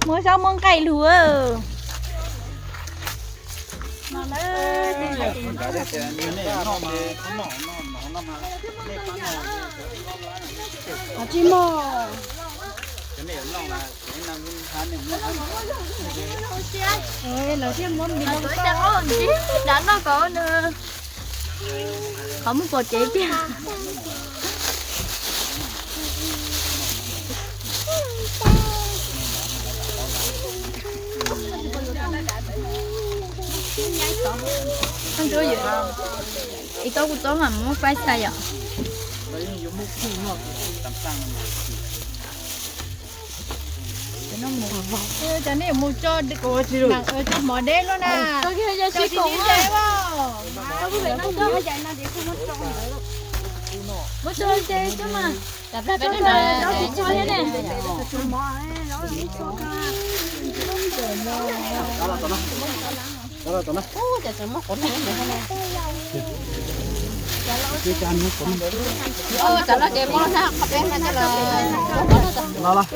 Muab zaub muab nqaij lug. Tsis muaj. Lawv thiaj muab mis loo toj. Dav noj kom qhov muag pom kev tiag. Ib tsob kuv tsob mas muab faib xais yom. Cov nej yuav mus tso, tso hmov deb luaj na. Muab tso ces tso mas. Tso thiab ne. Los, los.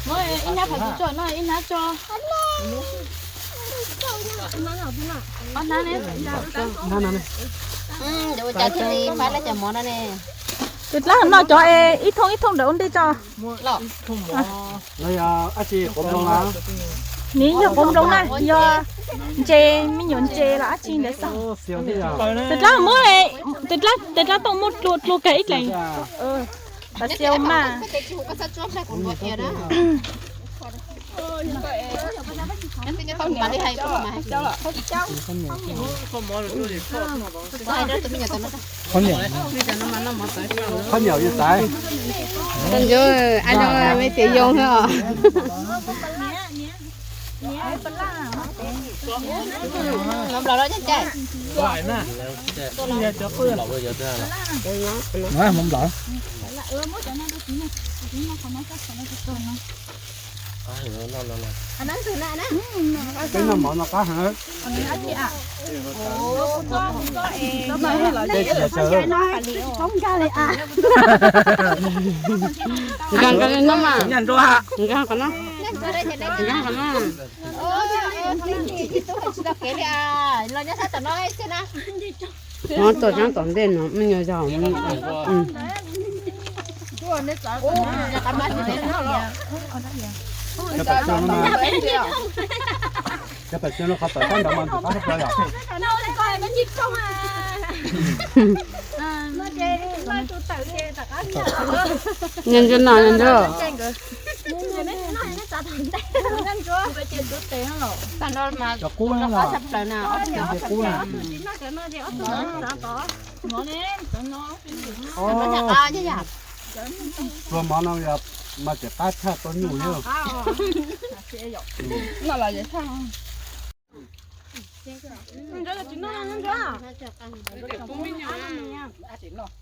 Muab ib hnab phom tso no, ib hnab tso. Ob hnab ne. Tus dlaab no cov es ib thooj ib thooj ntawm ua ntej tso. Nws yog quav nploos na, yog ntses, me nyuam ntses los dab tsi ntawd xwb. Tus dlaab muab, tus dlaab tooj muab dlua dlua kag ib leeg. Pas xia mas. Qhob niam, qhob niam yus txaiv. Ncu, a no me tias yoo os. Mov nplawm. Peb noj mov no qab heev. Nkag nkag li no mas. Nkag qhov no. Nkag qhov no. Mov tom tseeb tom ntej no me nyuam yaus. Cov pam xyoo no qhov tawm tab nrov mas ntxim qab hab plaws yom. Nyob ntsuag no, nyob ntsuag. Cov qub no, cov qub no. Pluas mov no yog mas tseem qab tshaj tau nyuj thiab.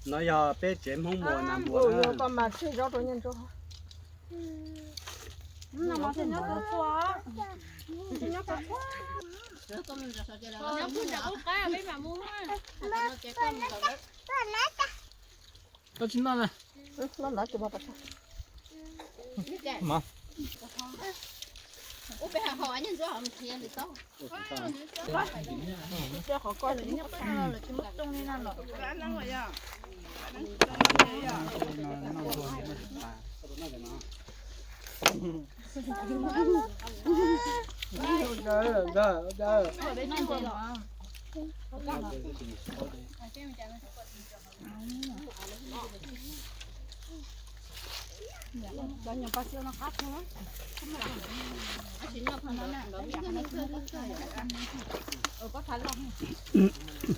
No yog peb tsev Hmoob Muas Nas Muas na. Koj tsis noj na.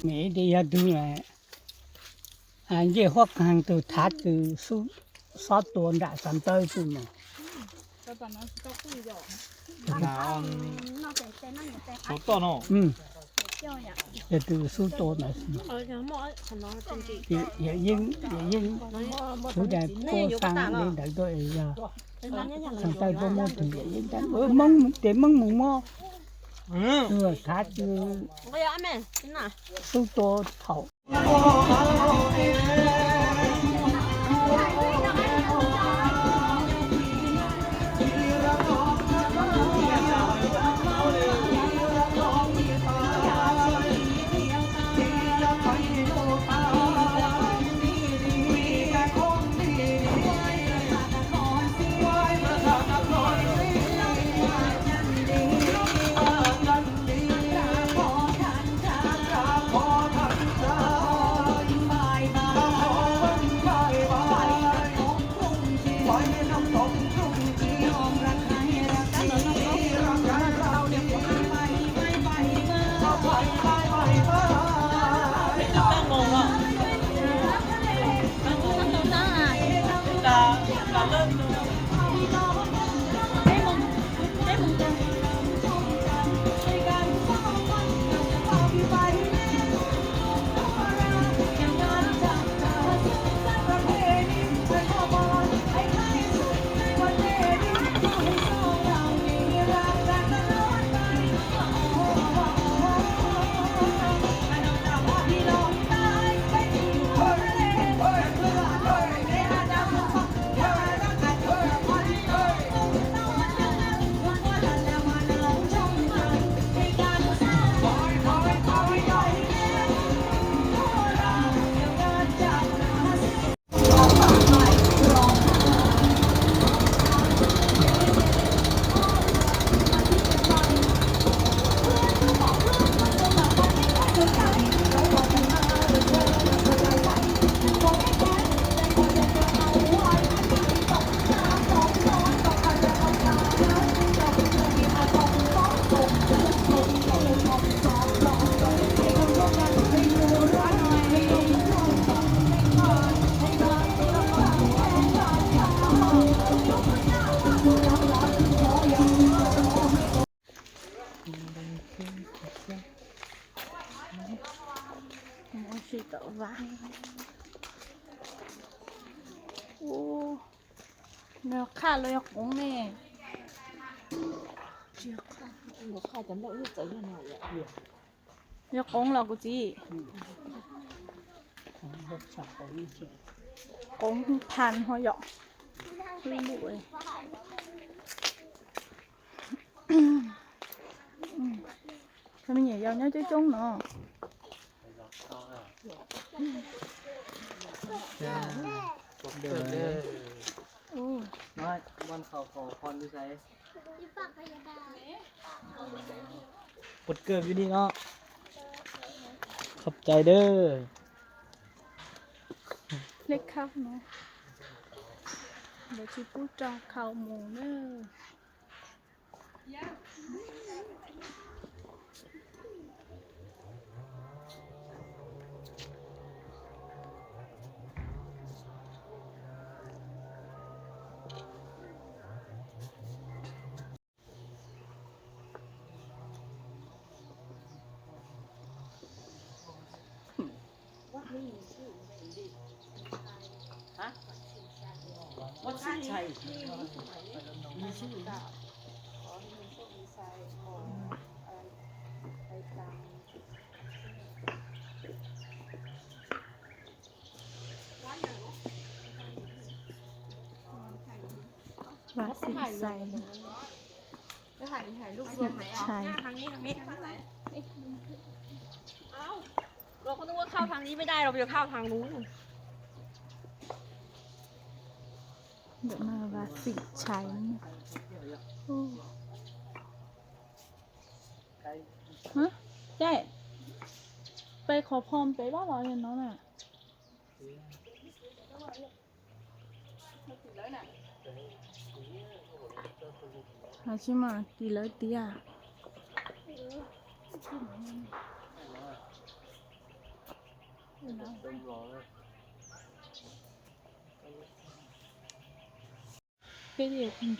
Nws yog tug ncej huab kheev tug thav tug xob tua nram xav ntawb tug mas. Yog tug xub tua ntawd. Yawm Yeeb, Yawm Yeeb, kuv tas tuaj xaa li ntawd tuaj yog xav ntawb tuaj muab tug Yawm Yeeb tas, Hmoob, ces Hmoob mus muab. Txawj khav txwj tub tuaj thaum. Ua si tau vaj. Ua, nws qhaj los yog qoov ne? Yog qoov los kuv txiv. Qoov phan ho yom. Cov me nyuam yaus nyob coob coob no. Pus kawg vim li no. Khov cai dawb. Lej khab no, lawv tsis pub rau khau mus na. Vaj xim xais, xim tshais. Ntawm no vaj xim tshais. Caij, peb qhov phom peb pab los li no na. Los tsis mas tis lawv tiag. Peb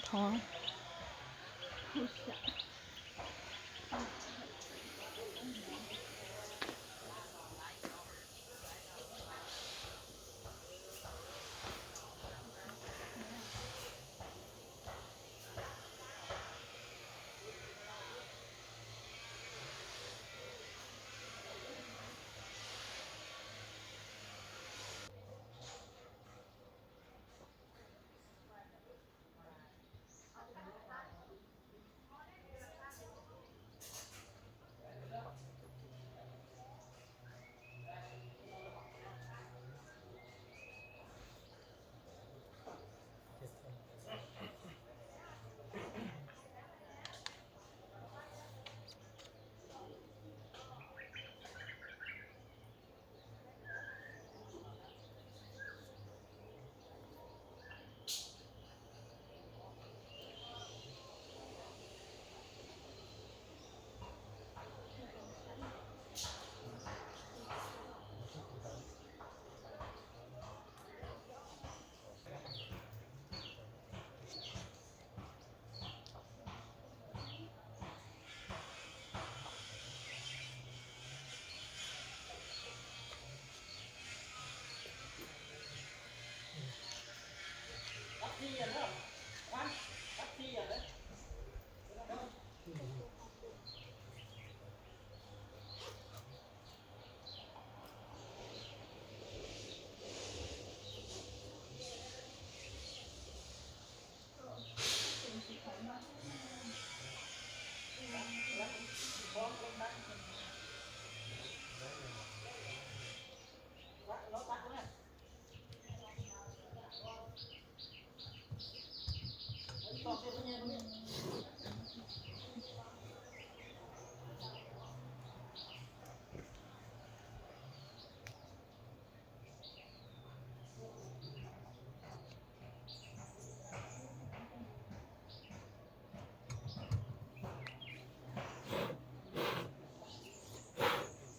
thov.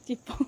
Tsis pom.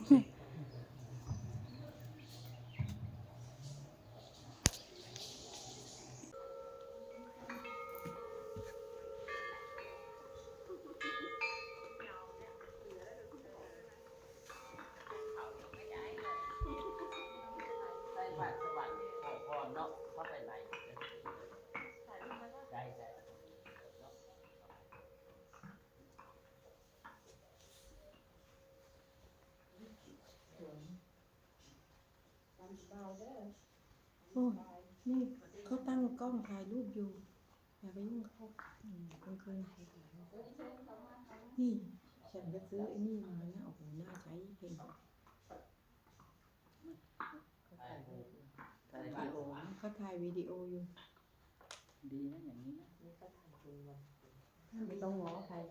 Ui, nej, koj tab, koj hais lub yus, hais peb yeej qhov, nej, xyov nkawd txwv nej mas na, ua kuv na, tsam ib pheej. Koj thaij video yus. Tau ngov hais.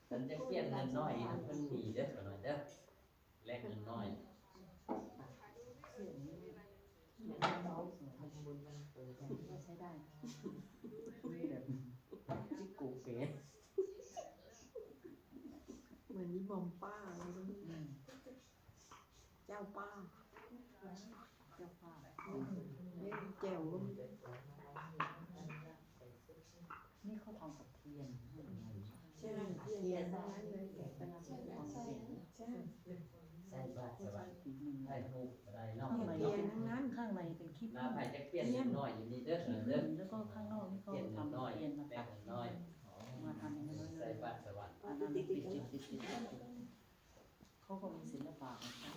Cov piaj neeg no ib pheej nim deb, leb neeg no. Mas ib mos paj, caj paj, caj paj, caj.ข้างในเป็นคลิป แล้วก็ข้างนอกนี่ก็ทำเตียงมาตัดมาทำอย่างนั้นเลย อันนั้นติดติดติดติดติด เขาก็มีศิลปะของเขา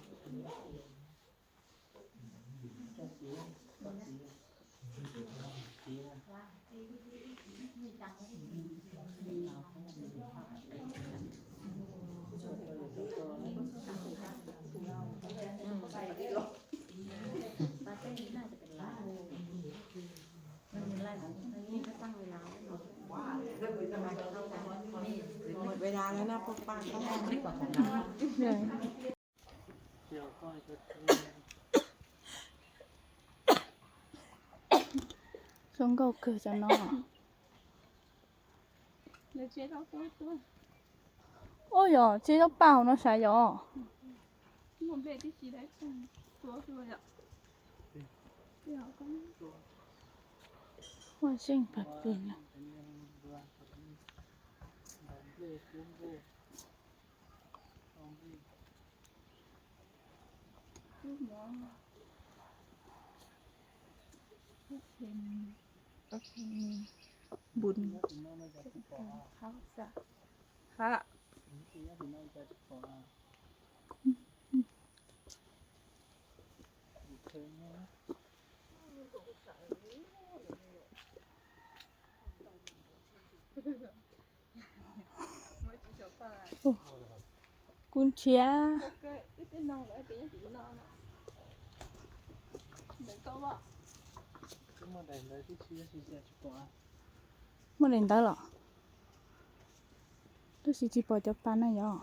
หมดเวลาแล้วนะ พวกป้าเขา Zoo nkauj kawg cov no. Ua yog tsis tau paj hauv no sav yog. Ua zeej pag plig na. Bun. Ha. Kuv nrhiav. Muaj daim ntawv los? Tab sis tsis pom cov pas na yog.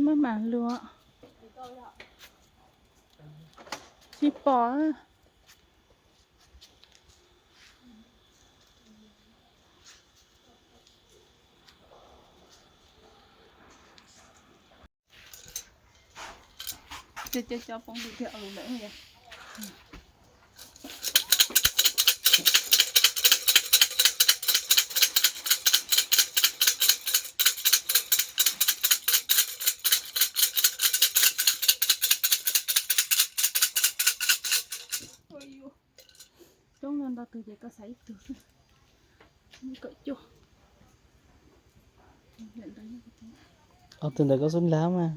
Maj mam luaj. Tsis pom. Cov cov poob lwm tiag lawm yog. Coob no ntau tus ces koj xaiv ib tug xwb. Tus ntawm koj xub nlag mas.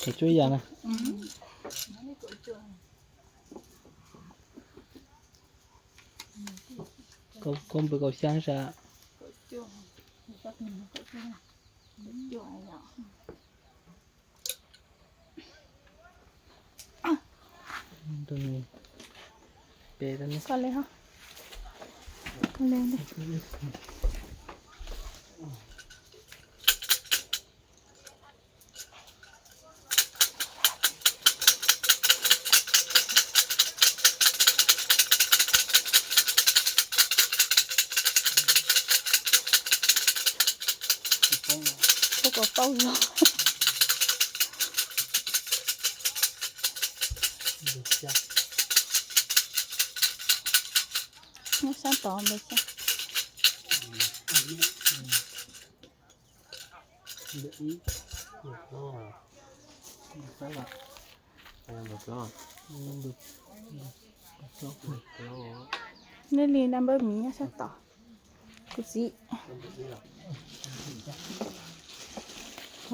Kaum cuaj yam na. Koj npawg kaum xya sas. Ua kom tau los. Nyob sab tod ntawd xwb. Nej li naj npawb miv nyob sab tod. Kuv txiv.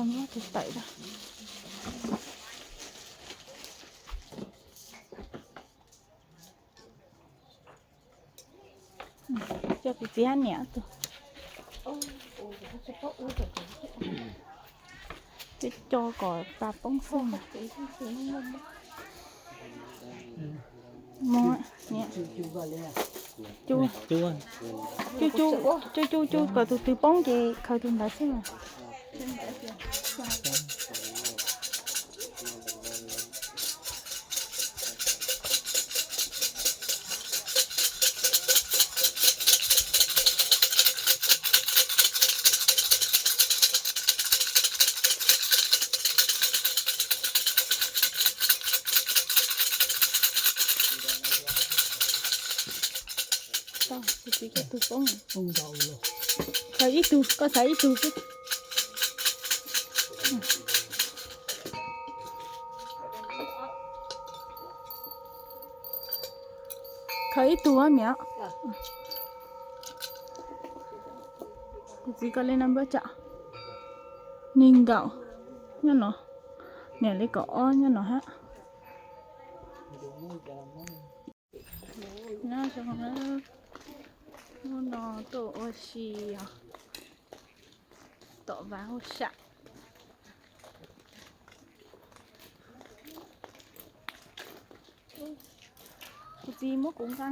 Muab tus tawm da. Coj kuv txiv hab niam tus. Coj kom tas poob xwb. Mus, niam. Cu, cu, cu, cu, cu kom tus twg poob ces khaws tus ntawd xwb mas. Tau, kuv txiv coj tus poob. Khaws ib tug, koj xaiv ib tug xwb. Khaws ib tug niam. Kuv txiv koj li no npawb tsam. Nees nkaum nyob no, niam li kaum ob nyob no hab. Nyob zoo na, hnub no tuaj ua si os, tom vaj hauj sam. Kuv txiv muab kuv nqa,